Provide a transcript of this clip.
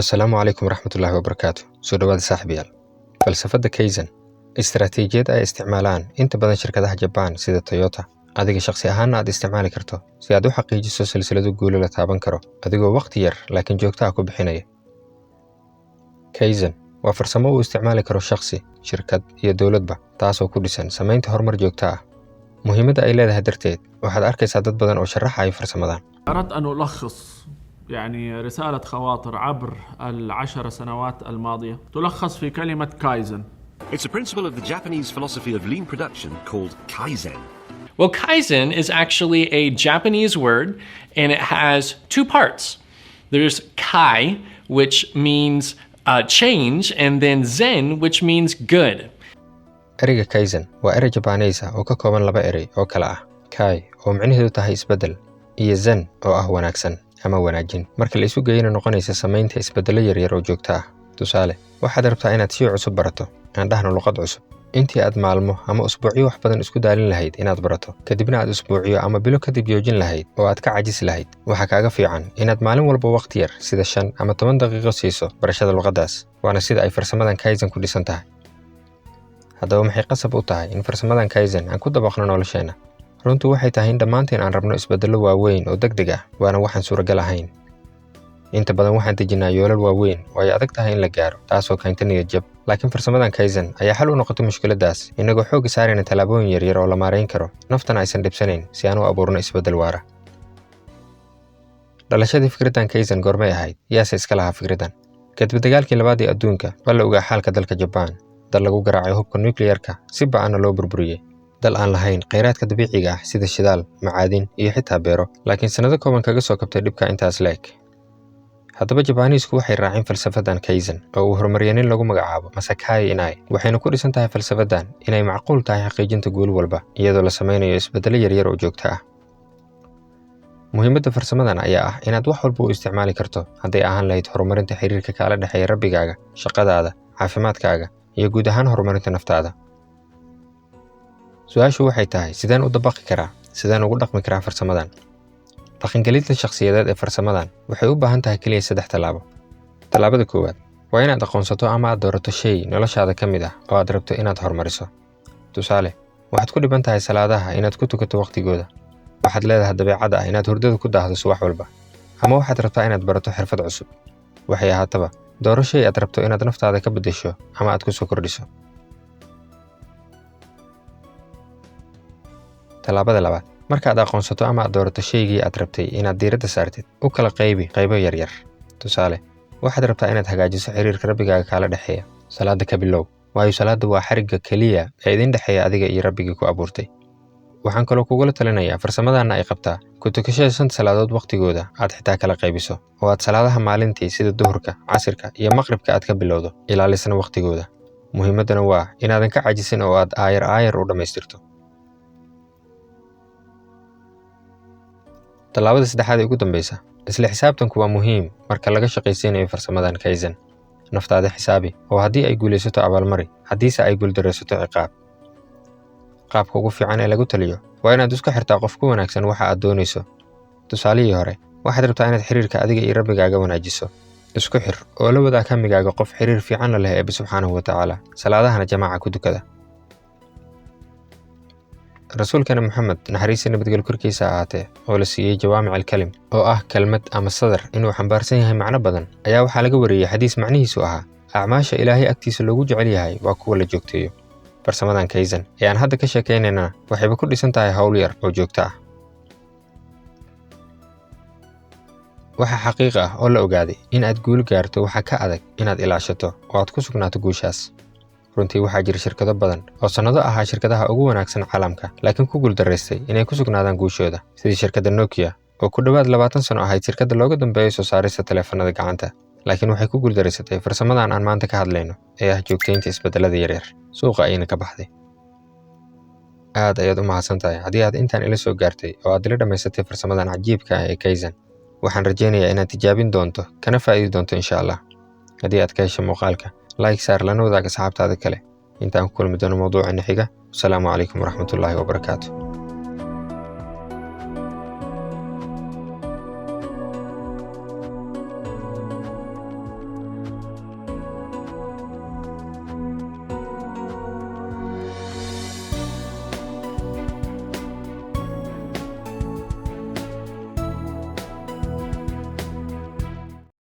Assalaamu calaykum waraxmatullaahi wabarakaatu. Soo dhawaada saaxiibayaal. Falsafadda Kaizen, istaraatiijiyad ay isticmaalaan inta badan shirkadaha Jabbaan sida Toyota, adiga shakhsi ahaanna aad isticmaali karto si aad u xaqiijiso silsilado guulo la taaban karo adigoo waqti yar laakiin joogto ah ku bixinaya. Kaizen waa farsamo uu isticmaali karo shakhsi, shirkad iyo dowladba, taasoo ku dhisan samaynta horumar joogto ah. Muhiimadda ay leedahay darteed, waxaad arkaysaa dad badan oo sharaxaya farsamadan. أردت أن ألخص يعني رسالة خواطر عبر العشر سنوات الماضية تلخص في كلمة كايزن. It's a principle of the Japanese philosophy of lean production called Kaizen. Well, Kaizen is actually a Japanese word and it has two parts. There's kai, which means change, and then zen, which means good. Ereyga Kaizen waa erey Jabaneys ah oo ka kooban laba erey oo kala ah Kai, oo micnaheedu tahay isbeddel, iyo Zen, oo ah wanaagsan ama wanaajin. Marka la isu geeyana noqonaysa samaynta isbeddello yaryar oo joogto ah. Tusaale, waxaad rabtaa inaad si cusub barato, aan dhahno luqad cusub. Intii aad maalmo ama usbuucyo wax badan isku daalin lahayd inaad barato, kadibna aad usbuucyo ama bilo kadib joojin lahayd oo aad ka cajisi lahayd, waxaa kaaga fiican inaad maalin walba waqti yar sida 5 ama 10 daqiiqo siiso barashada luqaddaas. Waana sida ay farsamadan Kaizen ku dhisan tahay. Haddaba, maxay qasab u tahay in farsamadan Kaizen aan ku dabaqno nolosheenna? Runtu waxay tahay in dhammaanteen aan rabno isbeddello waaweyn oo degdeg ah, waana waxaan suuragal ahayn. Inta badan waxaan dejinnaa yoolal waaweyn oo ay adag tahay in la gaaro, taasoo keenta niyad jab. Laakiin farsamadan Kaizen ayaa xal u noqotay mushkiladdaas, innagoo xoogga saarayna tallaabooyin yaryar oo la maarayn karo, naftana aysan dhibsanayn, si aan u abuurno isbeddel waara. Dhalashadii fikraddan Kaizen goormay ahayd? Yaase iska lahaa fikraddan? Kadib dagaalkii labaad ee adduunka, waa la ogaa xaalka dalka Jabaan, dal lagu garaacay hubka nukliyeerka si ba'anna loo burburiyey, dal aan lahayn kheyraadka dabiiciga ah sida shidaal, macaadin iyo xitaa beero, laakiin sannado kooban kaga soo kabtay dhibka intaas le'eg. Haddaba, Jabaaniisku waxay raaceen falsafadan Kaizen oo uu horumariyay nin lagu magacaabo Masakayi Inai, waxayna ku dhisan tahay falsafadan inay macquul tahay xaqiijinta guul walba iyadoo la samaynayo isbeddello yaryar oo joogto ah. Muhiimadda farsamadan ayaa ah inaad wax walba u isticmaali karto, hadday ahaan lahayd horumarinta xiriirka kaala dhexeeya rabbigaaga, shaqadaada, caafimaadkaaga iyo guud ahaan horumarinta naftaada. Su-aashu waxay tahay: sideen u dabaqi karaa, sideen ugu dhaqmi karaa farsamadan? Dhaqangelinta shakhsiyadeed ee farsamadan waxay u baahan tahay keliya saddex tallaabo. Tallaabada koowaad waa inaad aqoonsato ama aad doorato shay noloshaada ka mid ah oo aad rabto inaad horumariso. Tusaale, waxaad ku dhiban tahay salaadaha inaad ku tukato waqtigooda, waxaad leedahay dabeecad ah inaad hurdada ku daahdo subax walba, ama waxaad rabtaa inaad barato xirfad cusub. Waxay ahaataba, dooro shay aad rabto inaad naftaada ka beddesho ama aad ku soo kordhiso. Tallaabada labaad: markaad aqoonsato ama aad doorato shaygii aad rabtay inaad diiradda saartid, u kala qaybi qaybo yaryar. Tusaale, waxaad rabtaa inaad hagaajiso xiriirka rabbigaaga kaala dhexeeya. Salaadda ka bilow, waayo salaadda waa xarigga keliya ee idin dhexeeya adiga iyo rabbigii ku abuurtay. Waxaan kaloo kugula talinayaa, farsamadaana ay qabtaa, ku tukashada shanta salaadood waqtigooda aad xitaa kala qaybiso, oo aad salaadaha maalintii sida duhurka, casirka iyo maqribka aad ka bilowdo, ilaalisana waqtigooda. Muhiimaddana waa inaadan ka cajisin oo aad aayar aayar u dhammaystirto. Tallaabada saddexaad ee ugu dambeysa: isla xisaabtanku waa muhiim marka laga shaqaysiinayo farsamadan Kaizen. Naftaada xisaabi, oo haddii ay guulaysato abaalmari, haddiise ay guuldaraysato ciqaab. Qaabka ugu fiican ee lagu taliyo waa inaad isku xirtaa qof ku wanaagsan waxa aad doonayso. Tusaalihii hore, waxaad rabtaa inaad xiriirka adiga iyo rabbigaaga wanaajiso. Isku xir oo la wadaag hamigaaga qof xiriir fiican la leh Eebbe subxaanahu wa tacaala, salaadahana jamaaca ku tukada. Rasuulkeena Moxamed, naxariista nabadgelyo korkiisa ahaatee, oo la siiyey jawaamic alkalim, oo ah kelmad ama sadar inuu xambaarsan yahay macno badan, ayaa waxaa laga wariyey xadiis macnihiisu ahaa: acmaasha Ilaahay agtiisa loogu jecel yahay waa kuwa la joogteeyo. Farsamadan Kaizen ee aan hadda ka sheekaynayna waxayba ku dhisan tahay howl yar oo joogto ah. Waxaa xaqiiq ah oo la ogaaday in aad guul gaarto waxaa ka adag inaad ilaashato oo aad ku sugnaato guushaas. Runtii, waxaa jira shirkado badan oo sannado ahaa shirkadaha ugu wanaagsan caalamka, laakiin ku guuldarraystay inay ku sugnaadaan guushooda, sidii shirkadda Nokia oo ku dhowaad 20 sano ahayd shirkadda looga dambeeyo soo saarista taleefannada gacanta, laakiin waxay ku guuldarraysatay farsamadan aan maanta ka hadlayno ee ah joogtaynta isbeddellada yaryar, suuqa ayayna ka baxday. Aad ayaad u mahadsan tahay haddii aad intaan ila soo gaartay oo aad ila dhammaysatay farsamadan cajiibka ah ee Kaizen. Waxaan rajaynayaa inaad tijaabin doonto kana faa'iidi doonto, insha Allah. Haddii aad ka hesho muuqaalka, like saar, lana wadaag asxaabtaada kale. Intaan ku kulmi doono mawduucina xiga, wasalaamu calaykum waraxmatullaahi wabarakaatu.